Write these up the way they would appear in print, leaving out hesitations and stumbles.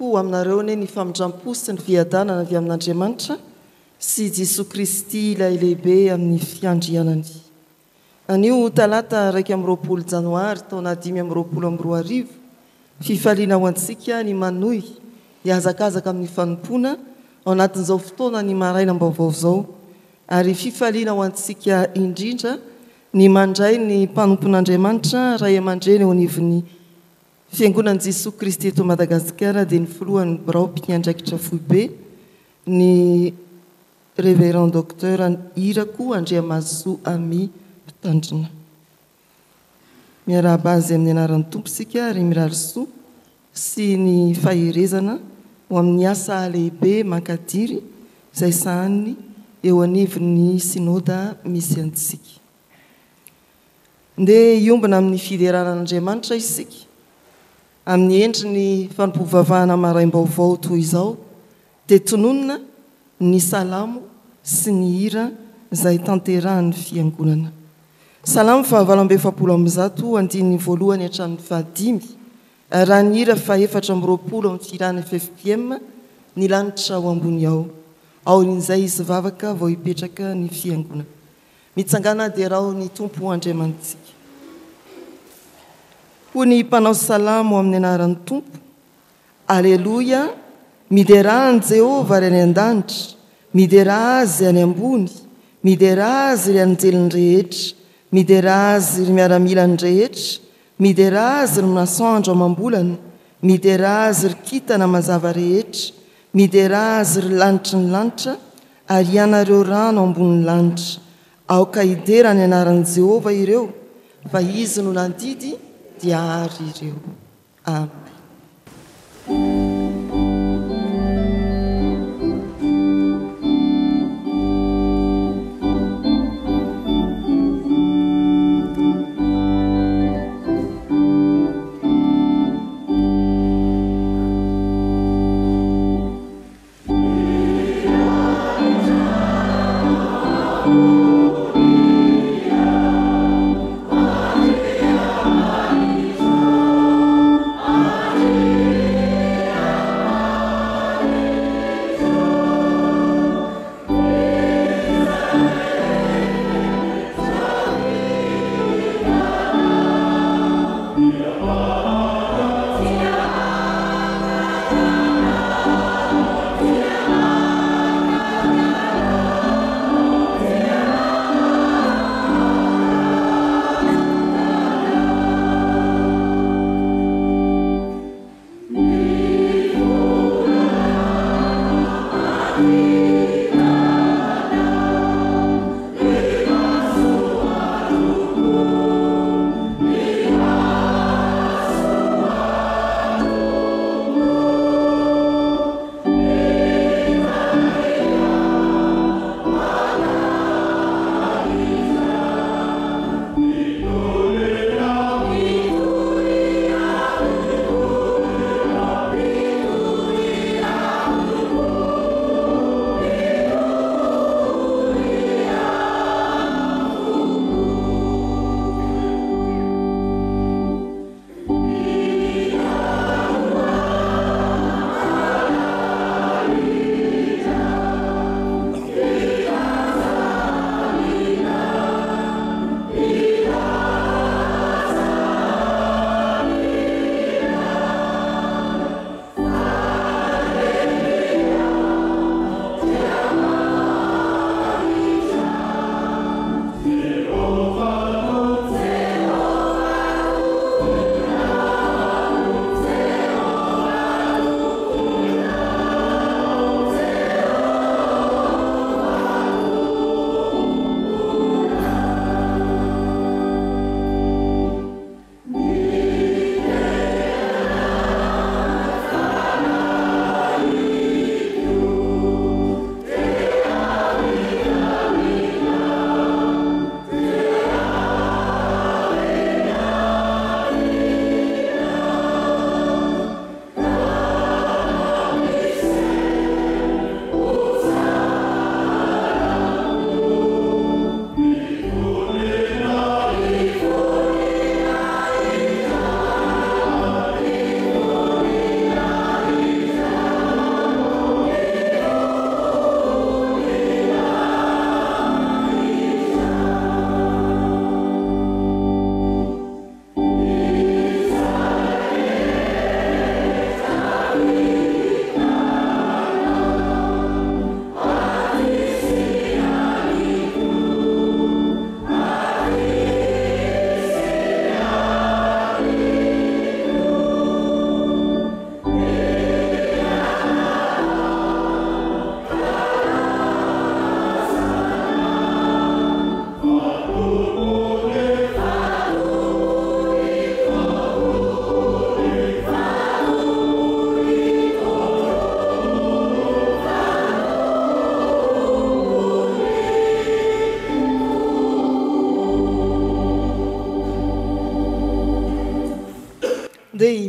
Ho aminareo anie ny famindram-po sy ny fiadanana avy amin'Andriamanitra sy Jesoa Kristy ilay lehibe amin'ny fiandrianany. Anio talata 21 janoary taona 2025, fifaliana ho antsika ny manohy hihazakazaka amin'ny fanompoana ao anatin'izao fotoana ny marainam-baovao izao ary fifaliana ho antsika indrindra ny mandray ny mpanompon'Andriamanitra ray aman-dreny eo anivon'ny Fiangonan'i Jesoa Kristy eto Madagasikara dia ny filohan'ny birao mpiandraikitra foibe, ny Révérend Docteur Irako Andriamahazosoa Amy Mpitandrina. Miarahaba azy amin'ny anaran'ny Tompo isika ary mirary soa sy ny faherezana ho amin'ny asa lehibe mankadiry izay sahaniny eo anivon'ny Synoda misy antsika. Ndeha hiombona amin'ny fiderana an'Andriamanitra isika amin'ny endriny fanompoam-pivavahana maraim-baovao toy izao, dia tononina ny salamo sy ny hira izay tanterahan'ny Fiangonana. Salamo fahavalo amby 144, andininy voalohany hatramin'ny fahadimy, raha ny hira fahefatra amby 20 amin'ny fihirana ffpm, Ny lanitra ao ambony ao. Aorian'izay hisy vavaka vao hipetraka ny Fiangonana. Mitsangàna derao ny Tompo Andriamanitsika. Hoy ny mpanao salamo amin'ny anaran'ny Tompo, Aleloia, miderà an'i Jehovah ry any an-danitra, miderà Azy any ambony, miderà Azy ry anjeliny rehetra, miderà Azy ry miaramilany rehetra, miderà Azy ry masoandro amam-bolana, miderà Azy ry kintana mazava rehetra, miderà Azy ry lanitry ny lanitra, Ary ianareo rano ambonin'ny lanitra, aoka hidera ny anaran'i Jehovah ireo, fa Izy no nandidy dia hary ireo. Amen.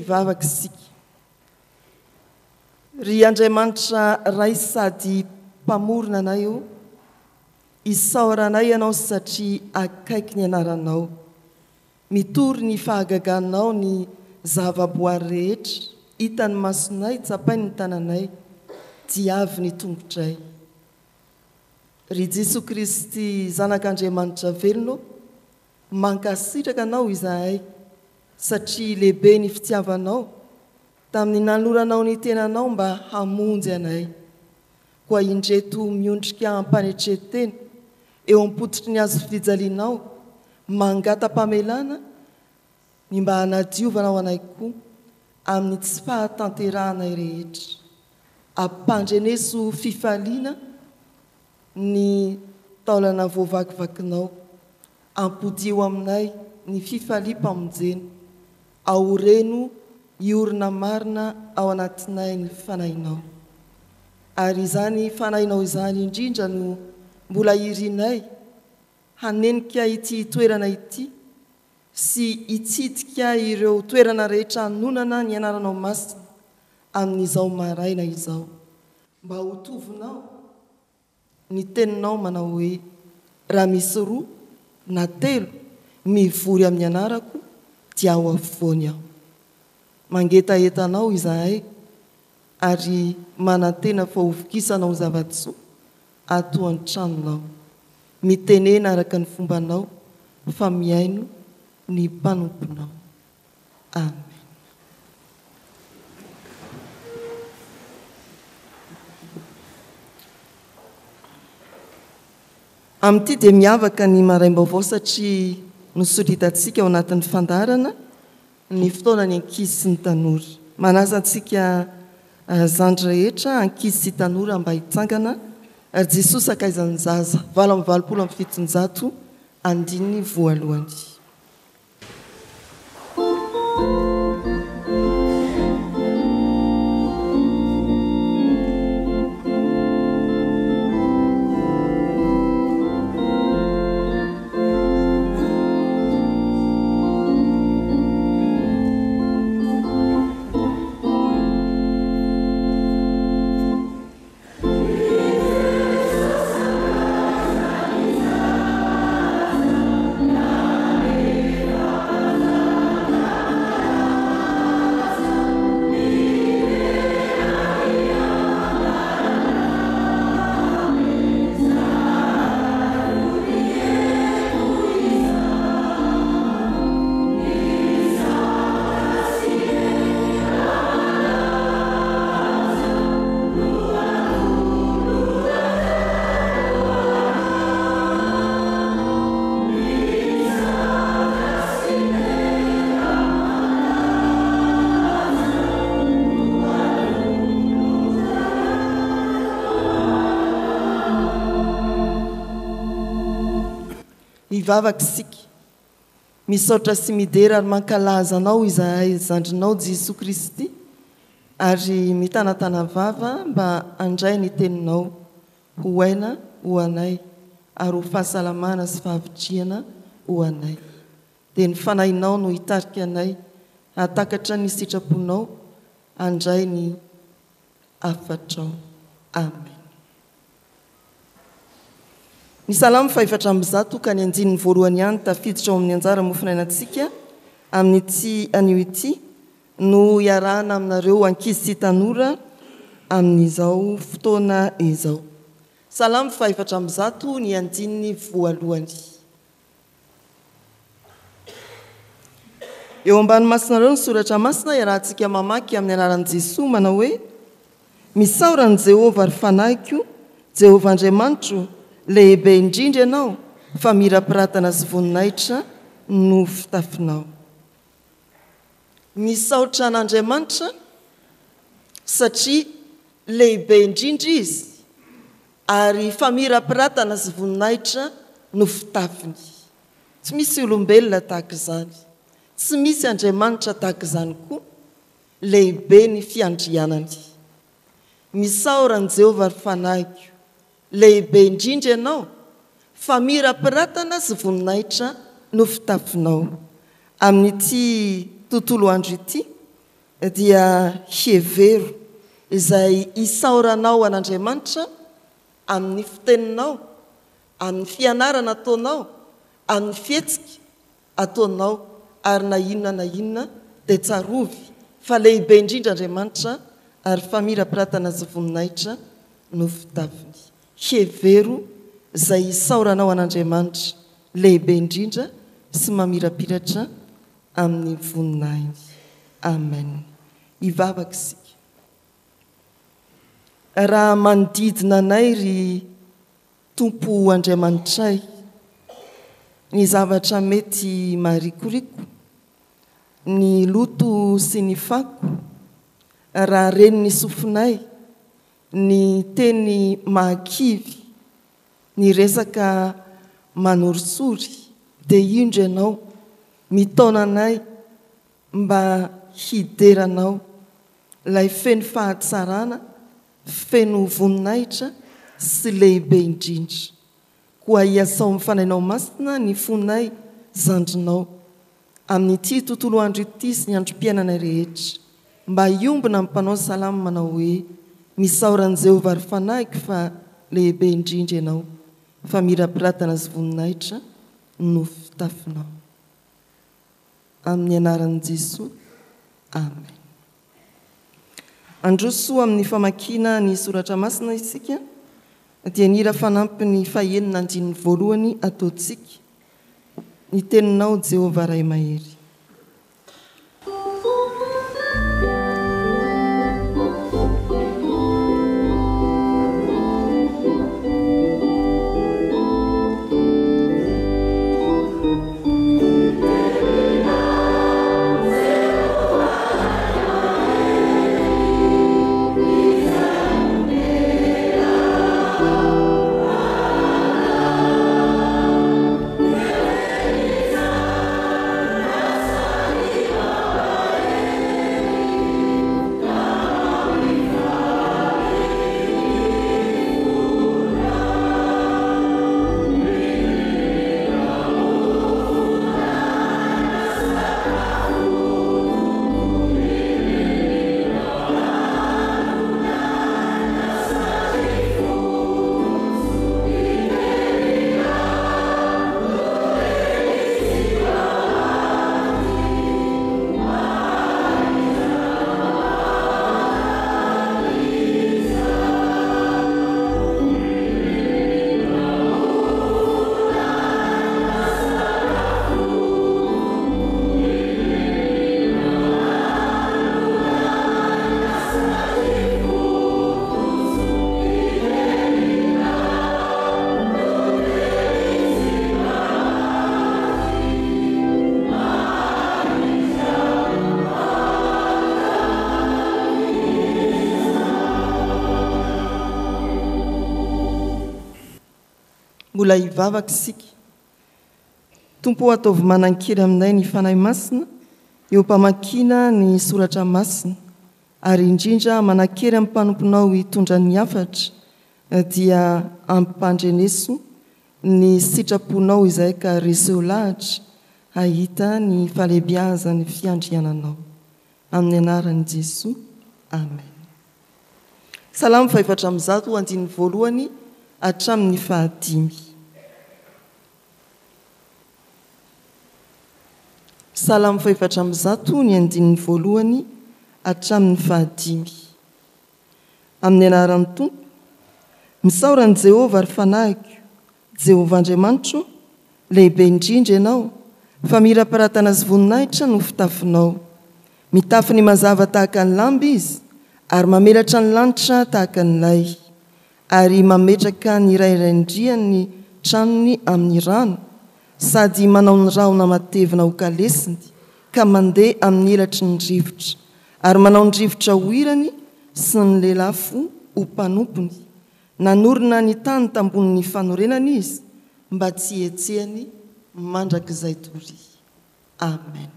Hivavaka isika. Ry Andriamanitra Ray sady Mpamorona anay o, isaoranay Ianao satria akaiky ny anaranao. Mitory ny fahagaganao ny zavaboary rehetra, hitan'ny masonay, tsapain'ny tananay, diavin'ny tongotray. Ry Jesoa Kristy Zanak'Andriamanitra velona ô, mankasitraka Anao izahay satria lehibe ny fitiavanao tamin'ny nanoloranao ny tenanao mba hamonjy anay. Koa indreto miondrika am-panetren-tena eo am-pototry ny hazofijalianao, mangata-pamelana ny mba hanadiovanao anay koa amin'ny tsy fahatanterahanay rehetra. Ampandreneso fifaliana ny taolana voavakivakinao. Ampodio aminay ny fifaliam-pamonjena. Aoreno hiorina marina ao anatinay ny Fanahinao. Ary izany Fanahinao izany indrindra no mbola irinay hanenika ity toerana ity sy hitsidika ireo toerana rehetra hanonana ny Anaranao Masina amin'izao maraina izao, mba ho tovinao Ny teninao manao hoe, Raha misy roa na telo mivory amin'ny anarako, dia ao afovoany aho. Mangetaheta anao izahay ary manantena fa hovokisanao zava-tsoa ato an-tranonao. Mitenena araka ny fombanao fa mihaino ny mpanomponao. Amen. Amin'ity dia miavaka ny maraim-baovao satria nosoritantsika ao anatin'ny fandaharana ny fotoanan'ny ankizy sy ny tanora. Manasa antsika zandry rehetra, ankizy sy tanora mba hitsangana ry Jesoa sakaizan'ny zaza, 788 andininy voalohany. Hivavaka isika. Misaotra sy midera ary mankalaza Anao izahay zandrinao Jesoa Kristy ary mitanatana vava mba handray ny teninao ho aina ho anay ary ho fahasalamana sy fahavitrihana ho anay. Dia ny Fanahinao no hitarika anay hahatakatra ny sitraponao handray ny hafatrao. Amen. Ny Salamo faha-104 ka ny andininy voalohany ihany tafiditra ao amin'ny anjara mofonainantsika amin'ity anio ity no iarahana aminareo ankizy sy tanora amin'izao fotoana izao. Salamo faha-104 ny andininy voalohany. Eo ambany masonareo ny soratra masina iarahantsika mamaky amin'ny anaran'i Jesoa manao hoe, Misaora an'i Jehovah ry fanahiko, Jehovah Andriamanitro, lehibe indrindra Ianao, famirapiratana sy voninahitra no fitafinao. Misaotra an'Andriamanitra satria lehibe indrindra Izy ary famirapiratana sy voninahitra no fitafiny. Tsy misy olombelona tahaka izany. Tsy misy Andriamanitra tahaka izany koa. Lehibe ny fiandrianany. Misaora an'i Jehovah ry fanahiko. Lehibe indrindra ianao. Famirapiratana sy voninahitra no fitafinao. Amin'ity tontolo andro ity. dia hevero izay isaoranao an'Andriamanitra amin'ny fiteninao, amin'ny fianarana ataonao, amin'ny fihetsika ataonao ary na inona na inona dia tsarovy fa lehibe indrindra Andriamanitra ary famirapiratana sy voninahitra no fitafiny. Hevero izay isaoranao an'Andriamanitra lehibe indrindra sy mamirapiratra amin'ny voninahiny. Amen. Hivavaka isika. Raha manodidina anay ry Tompo Andriamanitray ny zavatra mety maharikoriko, ny loto sy ny fako, raha ren'ny sofinay ny teny mahakivy, ny resaka manorisory, dia indro Ianao mitaona anay mba hidera Anao, Ilay feno fahatsarana, feno voninahitra sy lehibe indrindra. Koa iasao amin'ny Fanahinao Masina ny fonay zandrinao, amin'ity tontolo andro ity sy ny androm-piainanay rehetra, mba hiombona amin'ny mpanao salamo manao hoe, Misaora an'i Jehovah ry fanahiko fa lehibe indrindra Ianao, famirapiratana sy voninahitra no fitafinao. Amin'ny anaran'i Jesoa. Amen. Handroso amin'ny famakiana ny soratra masina isika dia ny hira fanampiny fahenina andininy voalohany ataontsika, Ny teninao Jehovah Ray Mahery. Mbola hivavaka isika. Tompo ô ataovy manan-kery aminay ny Fanahy Masina eo am-pamakiana ny Soratra Masina ary indrindra manan-kery amin'ny mpanomponao hitondra ny hafatra dia ampandreneso ny sitraponao izay ka reseho lahatra hahita ny fahalehibiazan'ny fiandriananao. Amin'ny anaran'i Jesoa. Amen. Salamo faha-104 andininy voalohany hatramin'ny fahadimy. Salamo faha-104 ny andininy voalohany hatramin'ny fahadimy. Amin'ny anaran'ny Tompo. Misaora an'i Jehovah, ry fanahiko. Jehovah Andriamanitro, lehibe indrindra ianao, famirapiratana sy voninahitra no fitafinao. Mitafy ny mazava tahaka ny lamba izy, ary mamelatra ny lanitra tahaka ny lay, ary mametraka ny rairaindrian'ny tranony amin'ny rano, sady manao ny rahona matevina ho kalesiny, ka mandeha amin'ny elatry ny rivotra, ary manao ny rivotra ho hirany sy ny lelafo ho mpanompony. Nanorina ny tany tambonin'ny fanorenana izy mba tsy hihetsehany mandrakizay doria. Amen.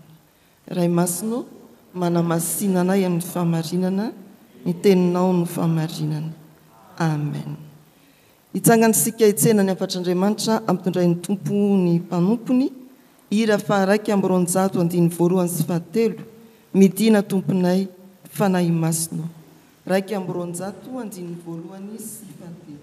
Ray Masina ô, manamasina anay amin'ny fahamarinana, ny Teninao no fahamarinana. Amen. Hitsangana isika hitsena ny hafatr'Andriamanitra ampitondrain'ny Tompo ny mpanompony, hira faha-221 andininy voalohany sy fahatelo. Midina Tomponay, Fanahy Masina ô. 221 andininy voalohany sy fahatelo.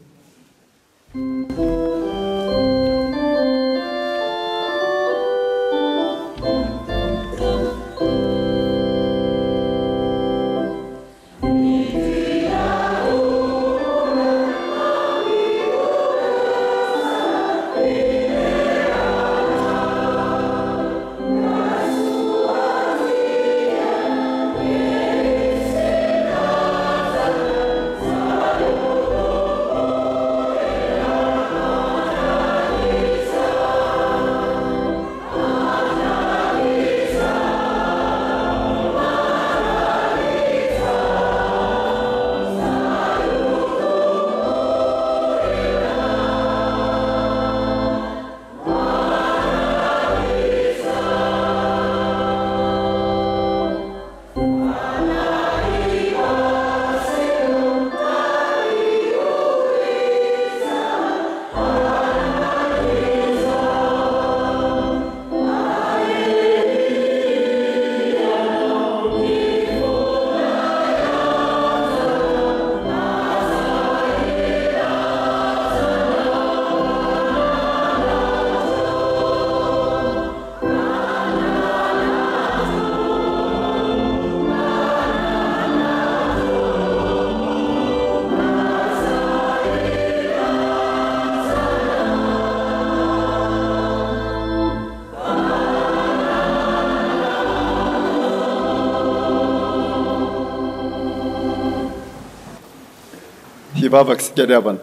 Hivavaka isika ry havana.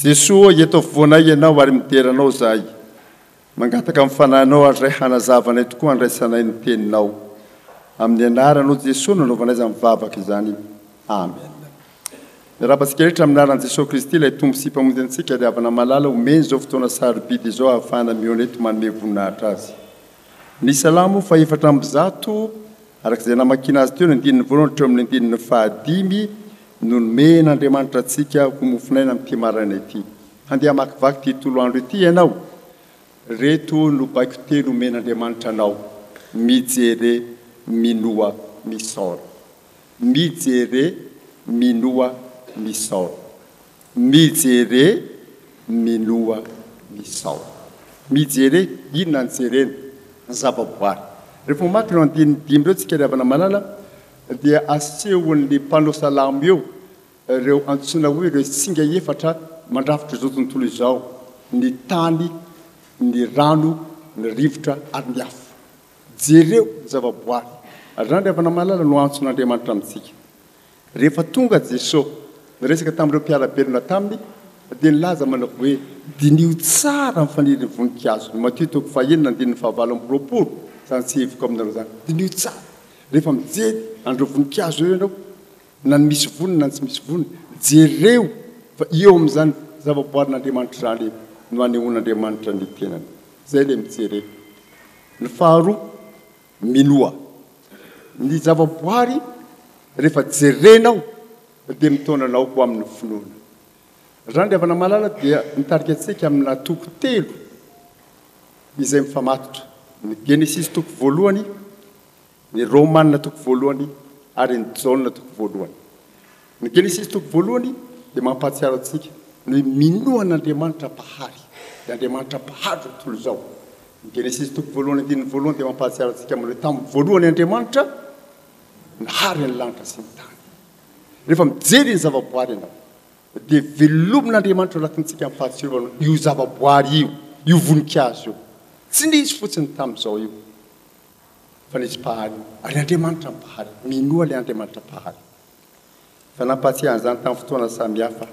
Jesoa ô, eto afovoanay Ianao ary midera Anao izahay. Mangataka amin'ny Fanahinao ary izahay hanazava anay tokoa handraisanay ny Teninao. Amin'ny Anaranao Jesoa no anaovanay izany vavaka izany. Amen. Miarahaba antsika rehetra amin'ny anaran'i Jesoa Kristy ilay Tompo sy Mpamonjy antsika ry havana malala omeny izao fotoana sarobidy izao ahafahana mihaona eto manome voninahitra Azy. Ny Salamo faha-104 araka izay namakiana azy teo ny andininy voalohany hatreo amin'ny andininy fahadimy no nomen'Andriamanitra antsika ho mofon'aina amin'ity maraina ity. Handeha hamakivaky ity toloandro ity ianao. Reto no baiko telo omen'Andriamanitra anao, Mijere, minoa, misaora. Mijere, minoa, misaora. Mijere, minoa, misaora. Mijere, inona no jerena? Ny zavaboary. Rehefa mamaky ireo andininy dimy ireo tsika ry havana malala dia asehon'ny mpanao salamo eo ireo antsoina hoe ireo singa efatra mandrafitra izao tontolo izao, ny tany, ny rano, ny rivotra ary ny afo. Jereo ny zavaboary. Ary izany ry havana malala no antson'Andriamanitra amintsika. Rehefa tonga Jeso niresaka tamin'ireo mpiara-belona taminy dia nilaza manao hoe, Diniho tsara ny fanirin'ny voninkazo. Ny Matio toko fahenina andininy fahavalo amby 20, izany tsy heviko aminareo izany. Diniho tsara. Rehefa mijery an'ireo voninkazo ireo ianao, na ny misy voniny na ny tsy misy voniny, jereo fa eo amin'izany zavaboarin'Andriamanitra izany no anehoan'Andriamanitra ny tenany. Izay ilay mijere. Ny faharoa, minoa. Ny zavaboary rehefa jerenao dia mitaona anao ho amin'ny finoana. Izany ry havana malala dia mitarika antsika amina toko telo izay mifamatotra. Ny Genesisy toko voalohany, ny Romana toko voalohany ary ny Jaona toko voalohany. Ny Genesisy toko voalohany dia mampahatsiaro antsika ny hoe minoa an'Andriamanitra Mpahary, ilay Andriamanitra Mpahary izao tontolo izao. Ny Genesisy toko voalohany andininy voalohany dia mampahatsiaro antsika amin'ny hoe tamin'ny voalohany Andriamanitra nahary ny lanitra sy ny tany. Rehefa mijery ny zavaboary ianao dia velomin'Andriamanitra ao anatintsika ny fahatsiarovana io zavaboary io, io voninkazo io. Tsy nisy fotsiny tamin'izao io fa nisy Mpahary ary Andriamanitra ny Mpahary. Minoa ilay Andriamanitra Mpahary. Fa nampahatsiahy an'izany tamin'ny fotoana samihafa.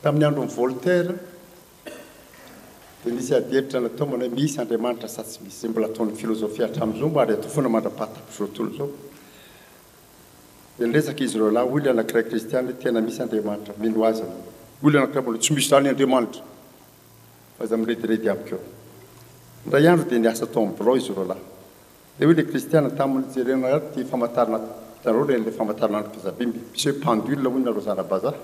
Tamin'ny andron'i Voltaire, dia nisy adihevitra natao manao hoe misy Andriamanitra sa tsy misy, izay mbola ataon'ny filozofia hatramin'izao mba ary atao foana mandra-pahatapitry izao tontolo izao. Dia niresaka izy roalahy, hoy ilay anankiray kristiana hoe tena misy Andriamanitra, mino azy ianao. Hoy ilay anankiray mbola tsy misy izany Andriamanitra, fa aza mirediredy amiko eo. Indray andro dia niasa tao amin'ny birao izy roalahy. Dia hoy ilay kristiana taminy, Jerenareo ary ity famantarana, hitanareo ilay ilay famantaranandro ngezabe, misy hoe pendule hoy nareo zana-bazaha.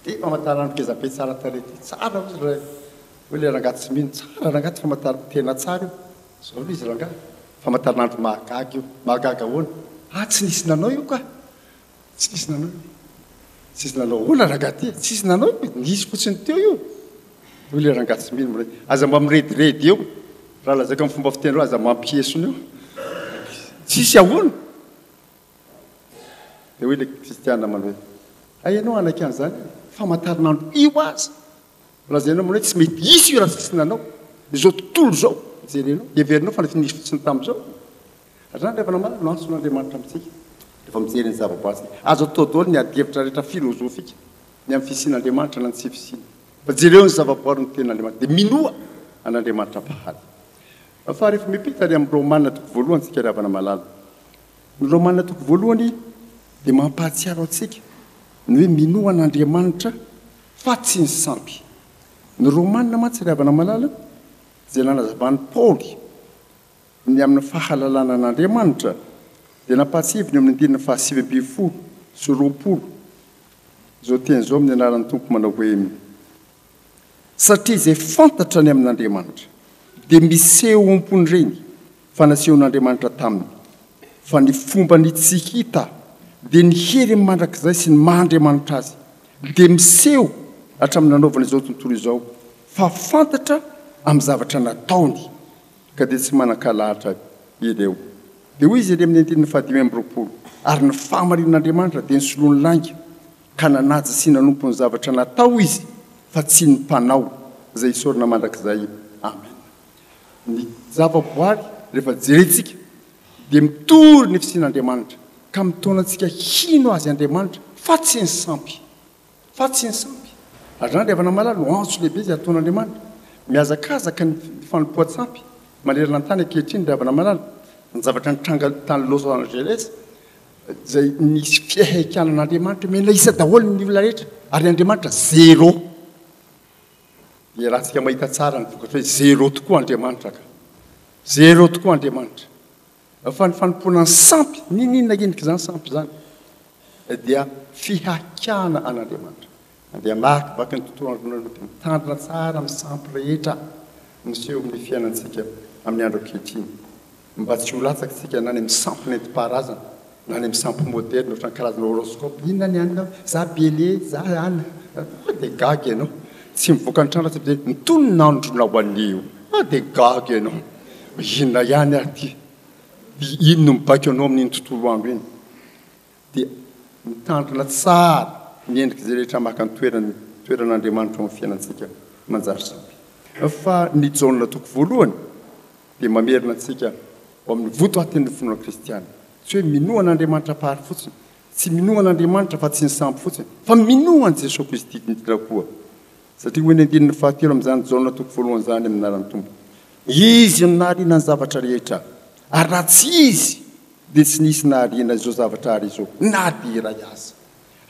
Ity famantaranandro ngezabe tsara tarehy ity, tsara hozy ilay, hoy ilay rangahy tsy mino, tsara rangahy ity famantarana, tena tsara io. Izao ilay izy rangahy. Famantaranandro mahagaga io. Mahagaga ahoana? Ah, tsy nisy nanao io ka! Tsy nisy nanao io. Tsy nisy nanao ahoana rangahy ty? Tsy nisy nanao io, nisy fotsiny teo io. Hoy ilay rangahy tsy mino, aza mba mirediredy eo. Raha lazaiko amin'ny fomba fiteny hoe aza mampiesona eo. Tsisy ahoana? Dia hoy ilay kristiana manao hoe, hay ianao hanaiky an'izany e? Famantaranandro io aza. Lazainao manao hoe tsy mety hisy io raha tsy nisy nanao. Izao tontolo izao, jerenao, heverinao fa nisy fotsiny tamin'izao. Hatrany rehefa namana no antson'Andriamanitra amintsika, rehefa mijery ny zava-boary isika. Azo atao daholo ny adihevitra rehetra filozofika ny amin'ny fisian'Andriamanitra na ny tsy fisiany. Fa jereo ny zava-boary ny tenin'Andriamanitra, dia minoa an'Andriamanitra Mpahary. Fa rehefa miampita ary amin'ny Romana toko voalohany isika ry havana malala. Ny Romana toko voalohany dia mampahatsiaro antsika ny hoe minoa an'Andriamanitra fa tsy ny sampy. Ny Romana mantsy ry havana malala izay nanazavan'i Paoly ny amin'ny fahalalana an'Andriamanitra dia nampahatsiahiviny eo amin'ny andininy faha 19 sy 20 izao teny izao amin'ny anaran'ny Tompo manao hoe, Satria izay fantatra ny amin'Andriamanitra dia miseho ao am-pon'ireny fa nasehon'Andriamanitra taminy, fa ny fombany tsy hita dia ny heriny mandrakizay sy ny maha Andriamanitra azy dia miseho hatramin'ny nanaovana izao tontolo izao fa fantatra amin'ny zavatra nataony. Ka dia tsy manan-kalahatra ireo. Dia hoy izy ery amin'ny andininy faha-25, Ary ny fahamarinan'Andriamanitra dia nisoloany lainga, ka nanaja sy nanompo ny zavatra natao izy, fa tsy ny Mpanao, izay isaorana mandrakizay. Amena. Ny zavaboary, rehefa jerentsika, dia mitory ny fisian'Andriamanitra, ka mitaona antsika hino Azy Andriamanitra, fa tsy ny sampy. Fa tsy ny sampy. Ary izany ry havana malala no antso lehibe izay ataon'Andriamanitra. Mihazakazaka ny fanompoan-tsampy manerana ny tany ankehitriny ry havana malala. Ny zavatra nitranga tany Los Angeles izay nisy fiahaikanan'Andriamanitra, omena isa daholo ny olona rehetra ary Andriamanitra zéro. Iarahantsika mahita tsara ny vokatra hoe zéro tokoa Andriamanitra ka. Zéro tokoa Andriamanitra. Fa ny fanompoana ny sampy, n'inon'inona endrik'izany sampy izany, dia fihakana an'Andriamanitra. Andeha hamakivaky ny tontolo andronareo dia mitandrina tsara amin'ny sampy rehetra miseho amin'ny fiainantsika amin'ny andro ankehitriny, mba tsy ho latsaka isika na any amin'ny sampy nentim-paharazana, na any amin'ny sampy moderina ohatran'ny karazana horoscope, inona ny anona, za bélier, za an, ah dia gaga ianao, tsy mivoaka ny trano raha tsy mijery, mitonona andronao anio, ah dia gaga ianao. Inona ihany ary ity? Dia iny no mibaiko anao amin'iny tontolo andro iny. Dia mitandrina tsara ny endrik'izay rehetra maka ny toerany, toeran'Andriamanitra ao amin'ny fiainantsika manjary sampy. Fa ny Jaona toko voalohany dia mamerina antsika ho amin'ny votoatin'ny finoana kristiana. Tsy hoe minoa an'Andriamanitra Mpahary fotsiny, tsy minoa an'Andriamanitra fa tsy ny sampy fotsiny, fa minoa an'i Jesoa Kristy indrindra koa. Satria hoy ny andininy fahatelo amin'izany Jaona toko voalohany izany amin'ny anaran'ny Tompo, Izy no nahariana ny zavatra rehetra, ary raha tsy Izy dia tsy nisy nahariana izao zavatra àry izao na dia iray aza.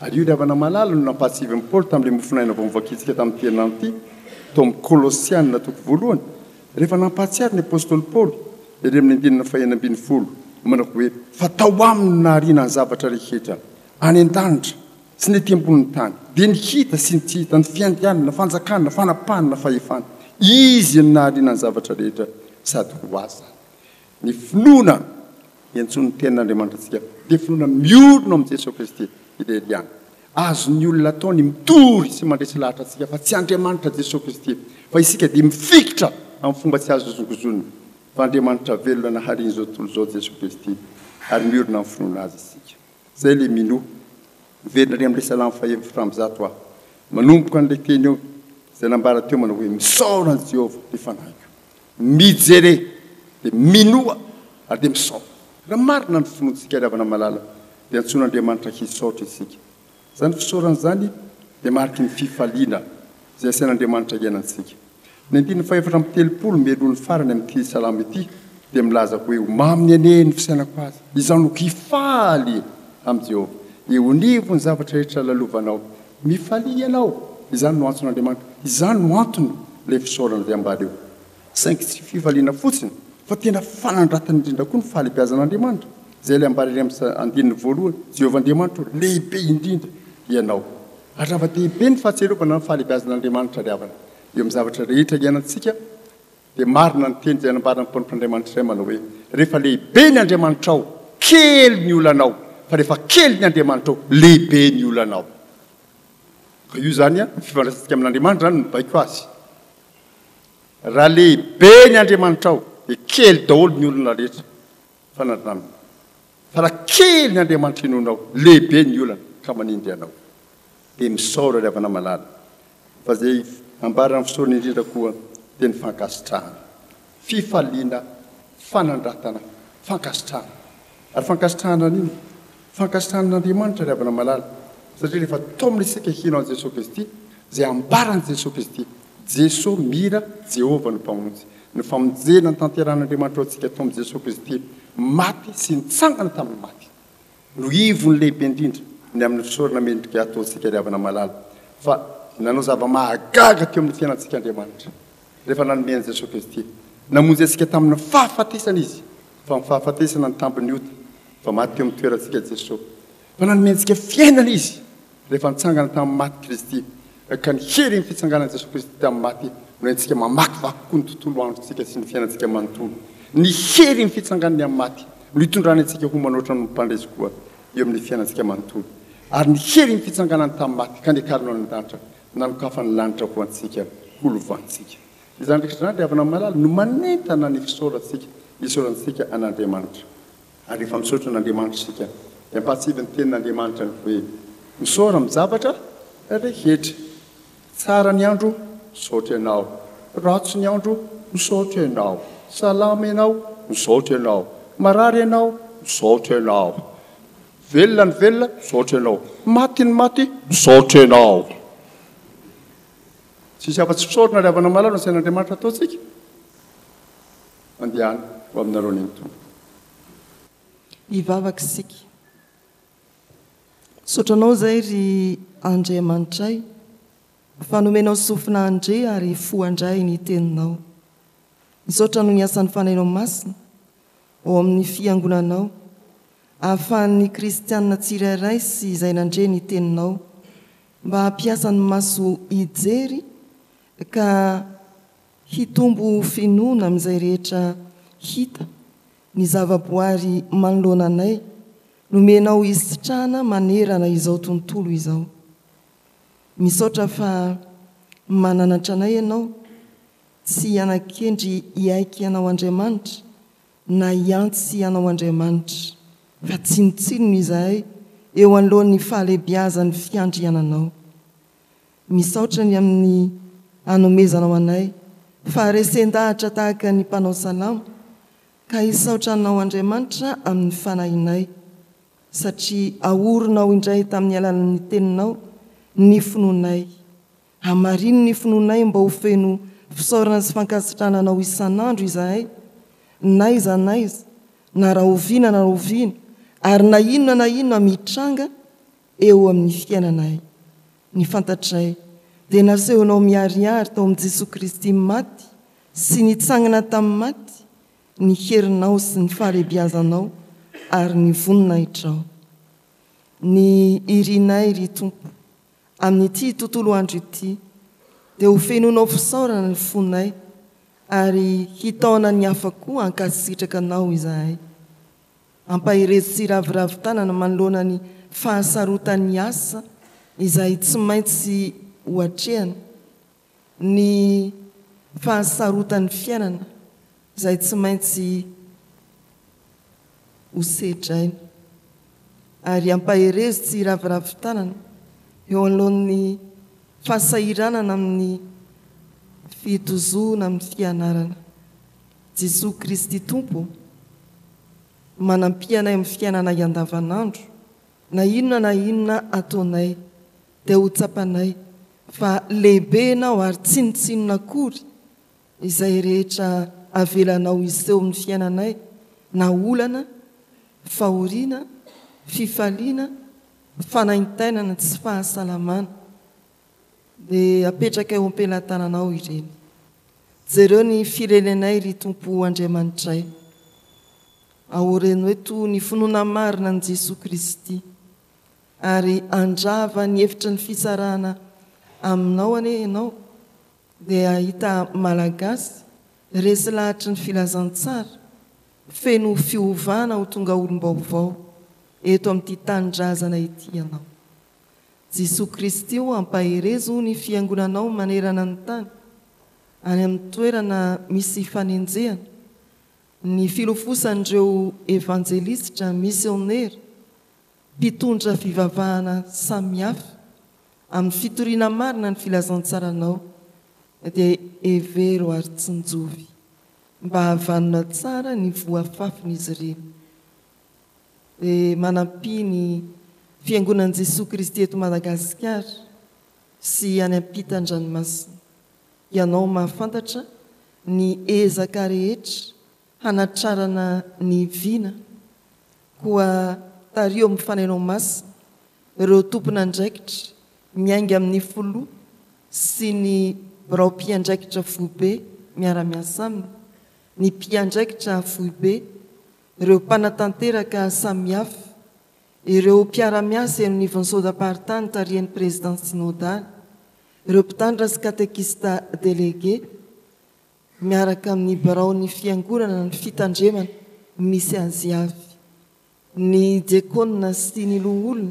Ary io ry havana malala no nampahatsiavin'i Paoly tamin'ilay mofonaina vao novakintsika tamin'ity herinandro ity, tao amin'ny Kolosiana toko voalohany, rehefa nampahatsiaro ny apostoly Paoly, ery amin'ny andininy fahenina ambin'ny folo, manao hoe, Fa tao Aminy no nahariana ny zavatra rehetra, any an-danitra, sy ny ety ambonin'ny tany, dia ny hita sy ny tsy hita, ny fiandrianana, fanjakana, fanapahana, fahefana. Izy no nahariana ny zavatra rehetra sady ho Azy izany. Ny finoana iantsoan'ny Tenin'Andriamanitra antsika dia finoana miorina ao amin'i Jesoa Kristy irery ihany. Azon'ny olona atao ny mitory sy mandresy lahatra antsika fa tsy Andriamanitra Jesoa Kristy, fa isika dia mifikitra amin'ny fomba tsy azo hozongozonina fa Andriamanitra velona naharian'izao tontolo izao Jesoa Kristy ary miorina amin'ny finoana Azy isika. Zay le minoa. Miverina ary amin'ilay salamo faha-104 aho. Manomboka an'ilay teny eo izay nambara teo manao hoe, Misaora an'i Jehovah ry fanahiko. Mijere, dia minoa, ary dia misaora. Raha marina ny finoantsika ry havana malala, dia antsoin'Andriamanitra hisaotra isika. Izany fisaorana izany dia mariky ny fifaliana izay asain'Andriamanitra iainantsika. Ny andininy faha-34 mialoha ny farany amin'ity salamo ity dia milaza hoe, Ho maminy anie ny fisainako azy, izaho no hifaly amin'i Jehovah. Eo anivon'ny zavatra rehetra lalovanao, mifalia ianao. Izany no antson'Andriamanitra. Izany no antony ilay fisaorana izay ambara eo. Saingy tsy fifaliana fotsiny fa tena fanandratana indrindra koa ny fahalehibeazan'Andriamanitra, izay ilay ambara ery amin'ny andininy voalohany, Jehovah Andriamanitra ô, lehibe indrindra Ianao. Ary zava-dehibe ny fahatsiarovana ny fahalehibeazan'Andriamanitra ry havana, eo amin'ny zavatra rehetra iainantsika. Dia marina ny teny izay nambaran'ny mpanompon'Andriamanitra iray manao hoe, Rehefa lehibe ny Andriamanitrao, kely ny olanao, fa rehefa kely ny Andriamanitrao, lehibe ny olanao. Ka io izany an, ny fifandraisantsika amin'Andriamanitra izany no mibaiko azy. Raha lehibe ny Andriamanitrao, dia kely daholo ny olona rehetra fanandramina. Fa raha kely ny Andriamanitra inoanao, lehibe ny olana ka manindry anao. Dia misaora ry havana malala fa izay ambaran'ny fisaorana indrindra koa dia ny fankasitrahana. Fifaliana, fanandratana, fankasitrahana. Ary fankasitrahana an'inona? Fankasitrahana an'Andriamanitra ry havana malala, satria rehefa taomina isika hino an'i Jesoa Kristy, izay ambaran'i Jesoa Kristy, Jesoa mira, Jehovah no Mpamonjy. Ny famonjena notanterahin'Andriamanitra ho antsika tao amin'i Jesoa Kristy maty sy nitsangana tamin'ny maty no ivony lehibe indrindra ny amin'ny fisaorana mendrika ataontsika ry havana malala fa nanao zava-mahagaga teo amin'ny fiainantsika Andriamanitra rehefa nanome an'i Jesoa Kristy. Namonjy antsika tamin'ny fahafatesana Izy fa ny fahafatesana ny tambin'ny ota fa maty teo amin'ny toerantsika Jesoa. Fa nanome antsika fiainana Izy Rehefa nitsangana tamin'ny maty Kristy, ka ny herin'ny fitsanganan'i Jesoa Kristy tamin'ny maty no entintsika mamakivaky koa ny tontolo androntsika sy ny fiainantsika manontolo. Ny herin'ny fitsanganany amin'ny maty no itondrany antsika ho manoatra noho ny mpandresy koa eo amin'ny fiainantsika manontolo. Ary ny herin'ny fitsanganany tamin'ny maty ka niakariny ho any an-danitra, nanokafany lanitra ho antsika ho lovantsika. Izany rehetra izany, ry havana malala, no manentana ny fisaorantsika, isaorantsika an'Andriamanitra. Ary rehefa misaotra an'Andriamanitra isika, dia ampahatsiahy ny Tenin'Andriamanitra ny hoe, Misaora amin'ny zavatra rehetra. Tsara ny andro, misaotra ianao. Ratsy ny andro, misaotra ianao. Salama ianao, misaotra ianao. Marary ianao, misaotra ianao. Velona ny velona, misaotra ianao. Maty ny maty, misaotra ianao. Tsisy afa-tsy fisaorana ry havana malala no asain'Andriamanitra ataontsika. Mandehana ho aminareo anie ny Tompo. Hivavaka isika. Misaotra Anao izay ry Andriamanitray fa nomenao sofina handre ary fo handray ny Teninao. Misaotra noho ny asan'ny Fanahinao Masina ao amin'ny Fiangonanao ahafahan'ny kristiana tsirairay sy izay nandre ny Teninao mba hampiasa ny maso hijery ka Hitombo finoana amin'izay rehetra hita ny zavaboary manoloana anay nomenao hisitrahana manerana izao tontolo izao. Misaotra fa mananatra anay Ianao tsy hiana-kendry hiaiky Anao Andriamanitra na hiantsy Anao Andriamanitra fa tsinontsinona izahay eo anoloan'ny fahalehibiazan'ny fiandriananao. Misaotra ny amin'ny anomezanao anay faharesen-dahatra tahaka ny mpanao salamo ka hisaotra Anao Andriamanitra amin'ny fanahinay satria aorinao indray tamin'ny alalan'ny Teninao ny finoanay. Hamarino ny finoanay mba ho feno fisaorana sy fankasitrahana Anao isan'andro izahay n'aiza n'aiza na rahoviana na rahoviana ary na inona na inona mitranga eo amin'ny fiainanay. Ny fantatray dia nasehonao miharihary tao amin'i Jesoa Kristy maty sy nitsangana tamin'ny maty ny herinao sy ny fahalehibiazanao ary ny voninahitrao. Ny irinay, ry Tompo, amin'ity tontolo andro ity dia ho fenoinao fisaorana ny fonay ary hitaona ny hafa koa hankasitraka Anao izahay. Ampaherezo tsy hiraviravy tanana manoloana ny fahasarotan'ny asa izay tsy maintsy ho atrehana, ny fahasarotan'ny fiainana izay tsy maintsy ho sedraina. Ary ampaherezo tsy hiraviravy tanana eo anoloan'ny fahasahiranana amin'ny fitozoana amin'ny fianarana. Jesoa Kristy Tompo ô! Manampia anay amin'ny fiainanay andavanandro, na inona na inona ataonay dia ho tsapanay fa lehibe Ianao ary tsinontsinona akory izay rehetra avelanao hiseho amin'ny fiainanay na olana, fahoriana, fifaliana, fanaintainana, tsy fahasalamana dia apetraka eo am-pelatananao ireny. Jereo ny firenenay ry Tompo Andriamanitray. Aoreno eto ny finoana marina an'i Jesoa Kristy ary handrava ny efitry ny fisarahana aminao anie ianao dia hahita Malagasy. Resy lahatry ny filazantsara, feno fiovana ho tonga olom-baovao eto amin'ity tanindrazana ity ianao. Jesoa Kristy o ampaherezo ny fiangonanao manerana ny tany, any amin'ny toerana misy fanenjehana, ny filofosan'ireo evanjelisitra, misionera, mpitondra fivavahana samihafa amin'ny fitoriana marina ny filazantsaranao dia hevero ary tsinjovy mba hahavanona tsara ny voa afafin'izy ireny. Dia manampia ny Fiangonan'i Jesoa Kristy eto Madagasikara sy any ampitan-dranomasina. Ianao mahafantatra ny ezaka rehetra hanatrarana ny vina, koa tariho amin'ny Fanahinao Masina ireo tompon'andraikitra miainga amin'ny Filoha sy ny Birao Mpiandraikitra Foibe miara-miasa aminy, ny Mpiandraikitra Foibe, ireo mpanatanteraka samihafa, ireo mpiara-miasa eo anivon'ny Sodam-paritany tarihan'ny Prezidà Synodaly, ireo mpitandrina sy katekista delege, miaraka amin'ny biraon'ny Fiangonana ny Fitandremana misy azy avy, ny diakona sy ny loholona,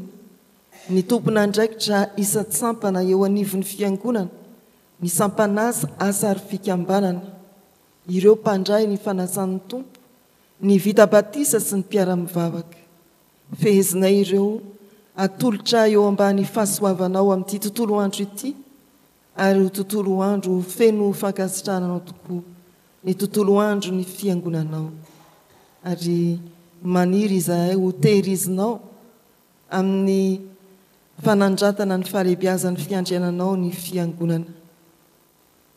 ny tompon'andraikitra isan-tsampana eo anivon'ny Fiangonana, ny sampan'asa, asa ary fikambanana, ireo mpandray ny fanasan'ny Tompo, ny vita batisa sy ny mpiara-mivavaka. Fehezinay ireo atolotra eo ambany fahasoavanao amin'ity tontolo andro ity ary ho tontolo andro feno fankasitrahana anao tokoa ny tontolo andro ny fiangonanao ary maniry izahay ho tehirizinao amin'ny fanandratana ny fahalehibiazan'ny fiandriananao ny fiangonana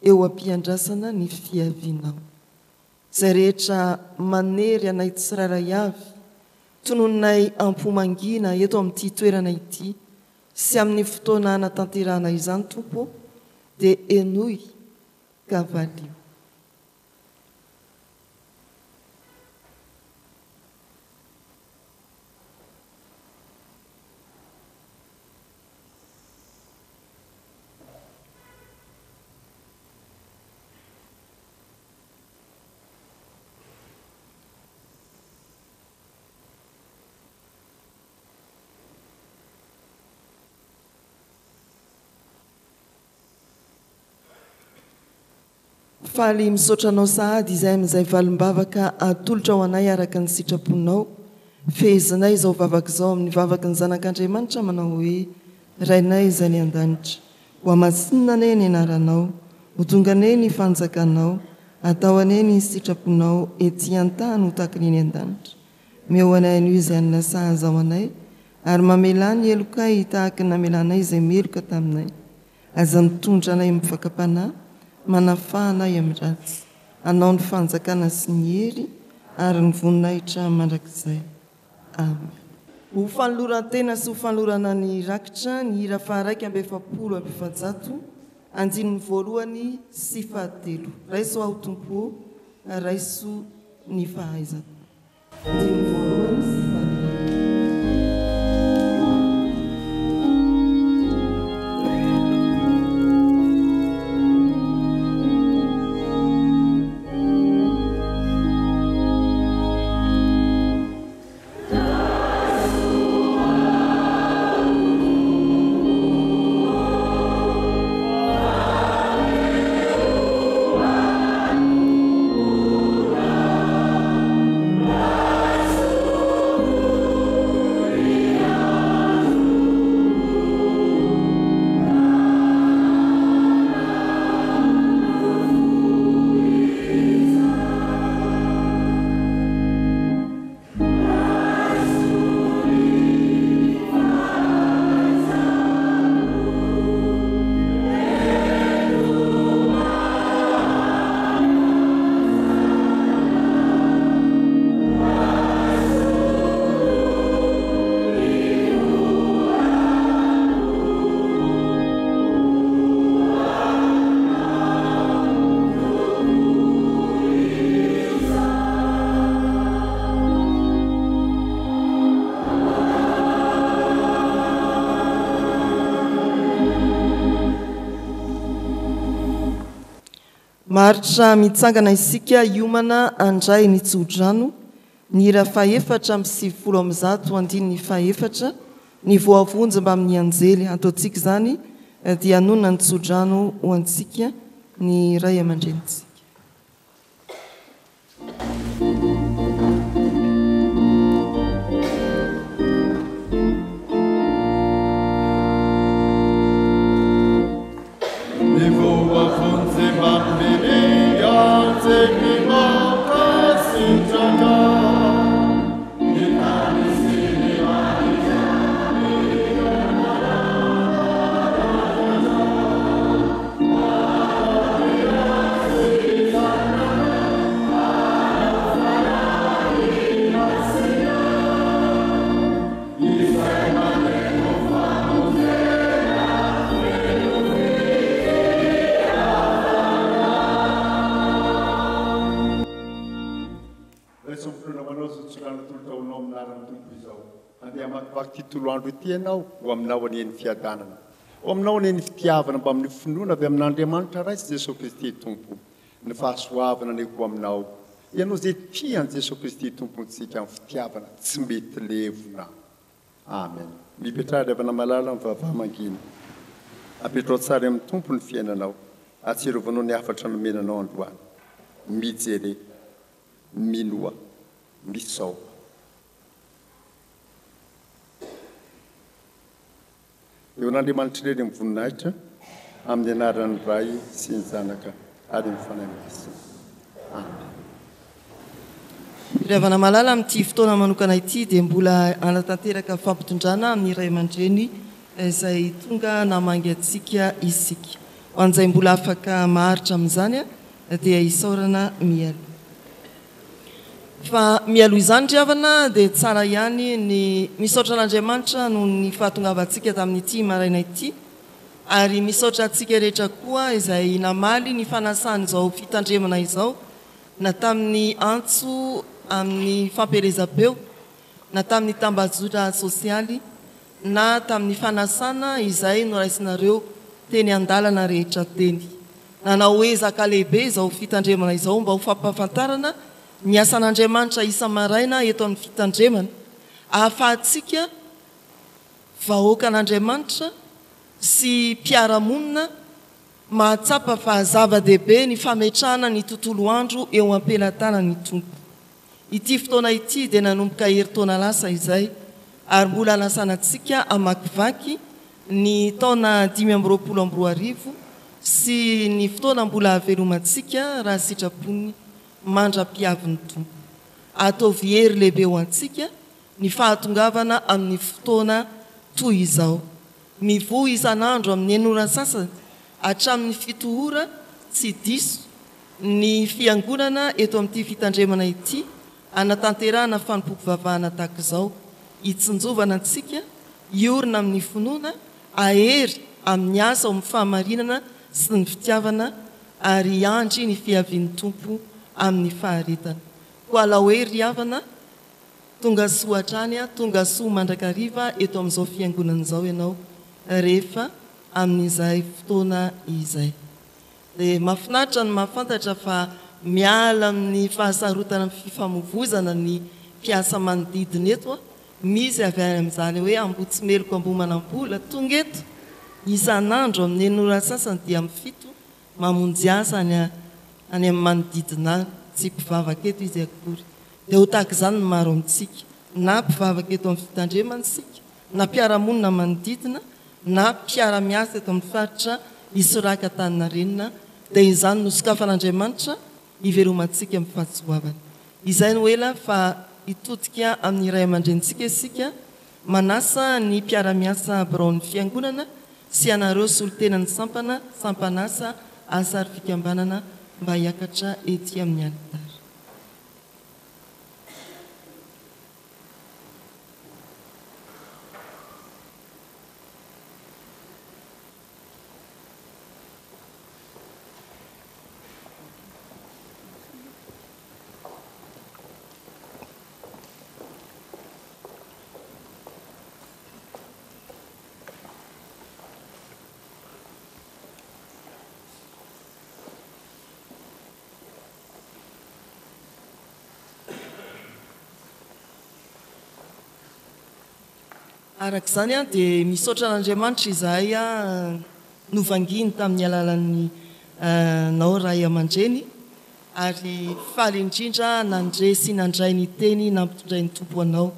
eo am-piandrasana ny fiavianao. Izay rehetra manery anay tsirairay avy, tononinay am-po mangina eto amin'ity toerana ity sy amin'ny fotoana hanatanterahana izany, Tompo ô, dia henoy ka valio. Faly misaotra anao sahady izahay amin'izay valim-bavaka atolotra ho anay araka ny sitraponao. Fehezinay izao vavaka izao amin'ny vavaky ny Zanak'Andriamanitra manao hoe, Rainay izay any an-danitra, Hohamasinina anie ny anaranao, ho tonga anie ny fanjakanao, atao anie ny sitraponao ety an-tany ho tahaka ny eny an-danitra. Omeo anay anio izay hanina sahaza ho anay, ary mamelà ny helokay tahaka ny namelanay izay meloka taminay. Aza mitondra anay amin'ny fakam-panahy, manafaha anay amin'ny ratsy. Anao ny fanjakana sy ny hery ary ny voninahitra mandrakizay. Amen. Ho fanoloran-tena sy ho fanolorana ny rakitra ny hira faha-441, andininy voalohany sy fahatelo. Raiso aho Tompo ô, raiso ny fahaizako. Andininy voalohany sy fahatelo. Maharitra mitsangana isika hiomana handray ny tsodrano, ny hira fahefatra 190 andininy fahefatra, Ny voavonjy mbamin'ny anjely. Ataontsika izany dia hanonona ny tsodrano ho antsika ny ray aman-drenintsika. Ny voavonjy mbamin'ny anjely mankasitraka. Ny tany sy ny lanitra Raiso ny finoana ho anao izao tsorana atolotra ho anao amin'ny anaran'ny Tompo izao. Handeha hamakivaky ity tolo andro ity ianao, ho aminao anie ny fiadanana. Ho aminao anie ny fitiavana mbamin'ny finoana avy amin'Andriamanitra Ray sy Jesoa Kristy Tompo. Ny fahasoavana anie ho aminao, ianao izay tia an'i Jesoa Kristy Tompontsika amin'ny fitiavana tsy mety levona. Amen. Mipetraha ry havana malala mivavaha mangina. Apetrao tsara eo amin'ny Tompo ny fiainanao. Ahatsiarovanao ny hafatra nomena anao androany. Mijere. Minoa. Misaora. Eo an'Andriamanitra irery ny voninahitra, amin'ny anaran'ny Ray sy ny Zanaka ary ny Fanahy Masina. Amen. Ry havana malala, amin'ity fotoana manokana ity dia mbola hanatanteraka fampitondrana amin'ny ray aman-dreny izay tonga namangy antsika isika. Ho an'izay mbola afaka maharitra amin'izany dia isaorana mialoha. Fa mialoha izany ry havana dia tsara ihany ny misaotra an'Andriamanitra noho ny fahatongavantsika tamin'ity maraina ity ary misaotra antsika rehetra koa izay namaly ny fanasan'izao fitandremana izao na tamin'ny antso amin'ny fampielezam-peo na tamin'ny tambajotra sosialy na tamin'ny fanasana izay noraisinareo teny an-dalana rehetra teny. Nanao ezaka lehibe izao fitandremana izao mba ho fampahafantarana ny asan'Andriamanitra isa-maraina eto amin'ny fitandremana, ahafahantsika vahoakan'Andriamanitra sy mpiara-monina mahatsapa fa zava-dehibe ny fametrahana ny tontolo andro eo am-pelatanan'ny Tompo. Ity fotoana ity dia nanomboka herintaona lasa izay ary mbola anasana antsika hamakivaky ny taona 2025 sy ny fotoana mbola hahavelomantsika raha sitrapony mandra-piavin'ny Tompo. Ataovy hery lehibe ho antsika ny fahatongavana amin'ny fotoana toy izao. Mivoha isan'andro amin'ny enina ora sasany hatramin'ny fito ora tsy diso ny fiangonana eto amin'ity fitandremana ity hanatanterahana fanompoam-pivavahana tahaka izao, hitsinjovana antsika hiorina amin'ny finoana, hahery amin'ny asa ao amin'ny fahamarinana sy ny fitiavana ary hiandry ny fiavian'ny Tompo amin'ny faharetana. Koa alao hery ry havana, tonga soa hatrany, tonga soa mandrakariva eto amin'izao fiangonana izao ianao rehefa amin'izay fotoana izay. Dia mahafinaritra ny mahafantatra fa miala amin'ny fahasarotana amin'ny fifamoivozana ny mpiasa manodidina eto, misy avy any amin'izany hoe Ambohitsimeloka Ambohimanambola tonga eto isan'andro amin'ny enina ora sasany dia amin'ny fito mamonjy asa any any amin'ny manodidina any, tsy mpivavaka eto izy akory. Dia ho tahaka izany ny maro amintsika, na mpivavaka eto amin'ny fitandremana isika, na mpiara-monina manodidina na mpiara-miasa eto amin'ny faritra Isoraka Antaninarenina dia izany no sokafan'Andriamanitra hivelomantsika amin'ny fahasoavany. Izay no ela fa hitodika amin'ny ray aman-drenintsika isika manasa ny mpiara-miasa biraon'ny Fiangonana sy ianareo solontenan'ny sampana, sampan'asa, asa ary fikambanana mba hiakatra ety amin'ny alitara. Araka izany dia misaotra an'Andriamanitra izahay novangiany tamin'ny alalan'ny nao ray aman-dreny ary faly indrindra nandre sy nandray ny teny nampitondrain'ny Tompo anao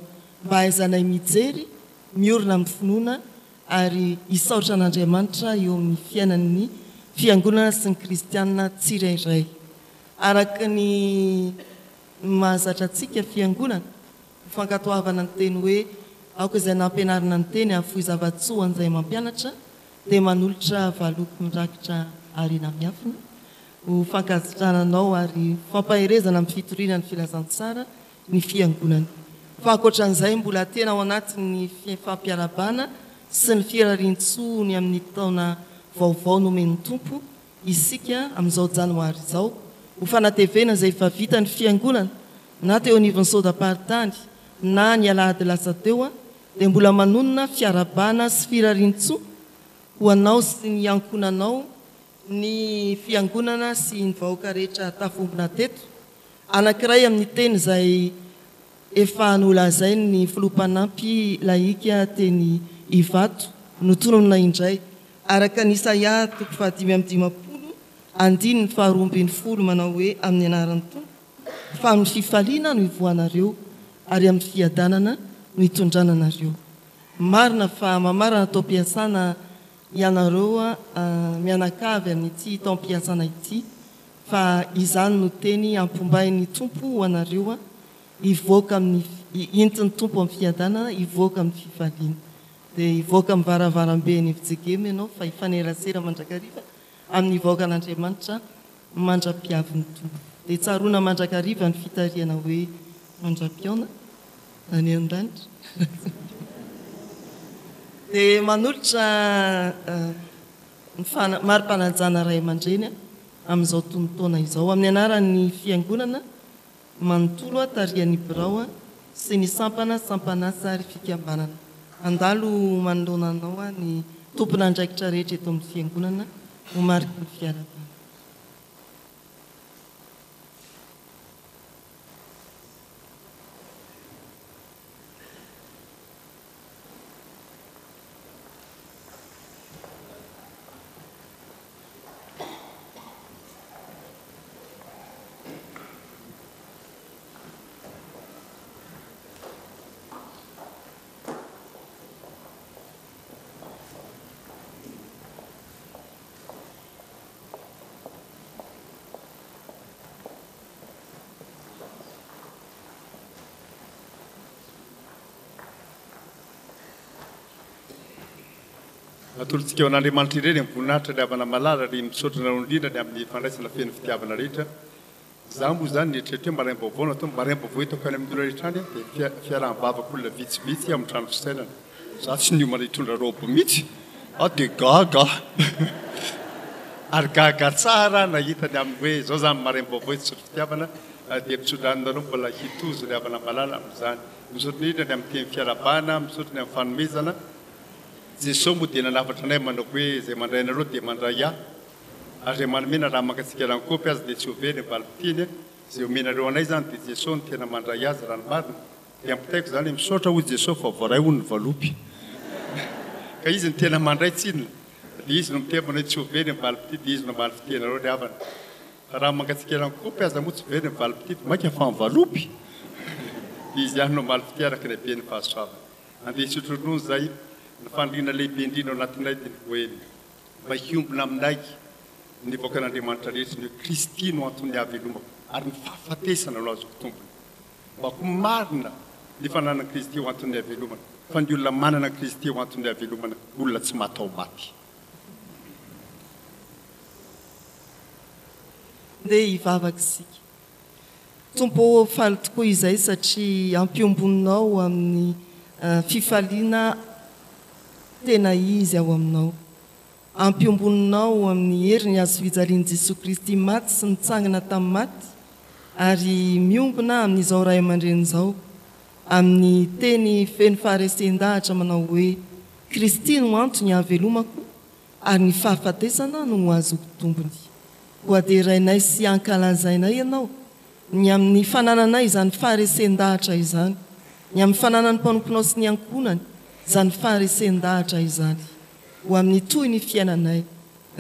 mba hahaizanay mijery miorina amin'ny finoana ary hisaotra an'Andriamanitra eo amin'ny fiainan'ny Fiangonana sy ny Kristiana tsirairay. Araka ny mahazatra antsika Fiangonana, ho fankatoavana ny teny hoe aoka izay nampianarina ny teny hahafoy zava-tsoa an'izay mampianatra dia manolotra valopy mirakitra harena miafina ho fankasitrahana anao ary fampaherezana amin'ny fitoriana ny filazantsara ny fiangonana. Fa ankoatra an'izay mbola tena ao anatin'ny fifampiarahabana sy ny firarian-tsoa ny amin'ny taona vaovao nomen'ny Tompo isika amin'izao janoary izao ho fanatevena izay efa vitan'ny fiangonana na teo anivon'ny Sodam-paritany na ny alahady lasa teo dia mbola manonona fiarahabana sy firarian-tsoa ho anao sy ny ankohonanao ny fiangonana sy ny vahoaka rehetra tafombona teto. Anankiray amin'ny teny izay efa nolazain'ny filoha mpanampy lahika teny Ivato no tononina indray, araka ny Isaia toko fahadimy amby dimampolo andininy faharoa ambin'ny folo manao hoe amin'ny anaran'ny Tompo, fa amin'ny fifaliana no hivoahanareo ary amin'ny fiadanana no hitondrana anareo. Marina fa mamarana taom-piasana ianareo mianakavy amin'ity taom-piasana ity fa izany no teny ampombain'ny Tompo ho anareo, hivoaka amin'ny, entin'ny Tompo amin'ny fiadanana, hivoaka amin'ny fifaliana. Dia hivoaka amin'ny varavaramben'ny fjkm ianao fa hifanerasera mandrakariva amin'ny vahoakan'Andriamanitra mandra-piavin'ny Tompo. Dia tsaroana mandrakariva ny fitarihana hoe mandra-pihaona any an-danitra. Dia manolotra ny mari-panajana ray aman-dreny amin'izao tonon-taona izao amin'ny anaran'ny Fiangonana manontolo tarihan'ny birao sy ny sampana, sampan'asa ary fikambanana. Handalo manoloana anao ny tompon'andraikitra rehetra eto amin'ny Fiangonana ho mariky ny fiarahabana. Atolotsika ho an'Andriamanitra irery ny voninahitra ry havana malala ry misaotra anareo indrindra ny amin'ny fandraisana feno fitiavana rehetra. Izaho moa izany nieritreritra hoe maraim-baovao no atao, maraim-baovao hitako any amin'ny olona rehetra any dia fiaraha-mivavaka olona vitsivitsy amin'ny trano fisainana. Izaho tsy niomana hitondra robe mihitsy aho dia gaga aho. Ary gaga tsara aho nahita ny amin'ny hoe izao izany maraim-baovao eto Isotry Fitiavana dia mitsodrano anareo mbola hitozo ry havana malala amin'izany. Misaotra indrindra ny amin'ny teny fiarahabana, misaotra ny amin'ny fanomezana. Jesoa moa dia nanafatra anay manao hoe izay mandray anareo dia mandray ahy. Ary izay manome na raha mangatsiaka rano-kaopy aza dia tsy ho very ny valim-pitiany. Izay omenareo anay izany dia Jesoa no tena mandray azy raha ny marina. Dia ampitaiko izany hoe misaotra hoy Jesoa fa voaray hono ny valopy. Ka Izy no tena mandray tsinona. Dia Izy no miteny manao hoe tsy ho very ny valim-pitia dia Izy no hamaly fitia anareo ry havana. Fa raha mangatsiaka rano-kaopy aza moa tsy very ny valim-pitia fa mainka fa ny valopy. Dia Izy ihany no hamaly fitia araka ny haben'ny fahasoavany. Andeha hisotro ronono izay. Ny faniriana lehibe indrindra ao anatinay dia ny hoe mba hiombona aminay ny vahoakan'Andriamanitra rehetra ny hoe Kristy no anton'ny hahavelomako ary ny fahafatesana no azoko tombony. Mba ho marina ny fananan'i Kristy ho anton'ny havelomana, fa ny olona manana an'i Kristy ho anton'ny havelomana, olona tsy mataho-maty. Ndeha hivavaka isika. Tompo ô, faly tokoa izay satria ampiombononao amin'ny fifaliana tena izy ao aminao. Ampiombononao amin'ny herin'ny hazofijalian'i Jesoa Kristy maty sy nitsangana tamin'ny maty ary miombona amin'izao ray aman-dreny izao amin'ny teny feno faharesen-dahatra manao hoe, Kristy no antony hahavelomako ary ny fahafatesana no ho azoko tombony. Koa derainay sy ankalazainay Ianao ny amin'ny fanananay izany faharesen-dahatra izany, ny amin'ny fananan'ny mpanomponao sy ny ankohonany. Izany faharesen-dahatra izany ho amin'ny tohin'ny fiainanay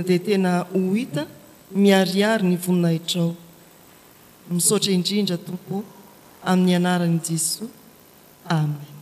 dia tena ho hita miharihary ny voninahitrao. Misaotra indrindra Tompo ô, amin'ny anaran'i Jesoa. Amen.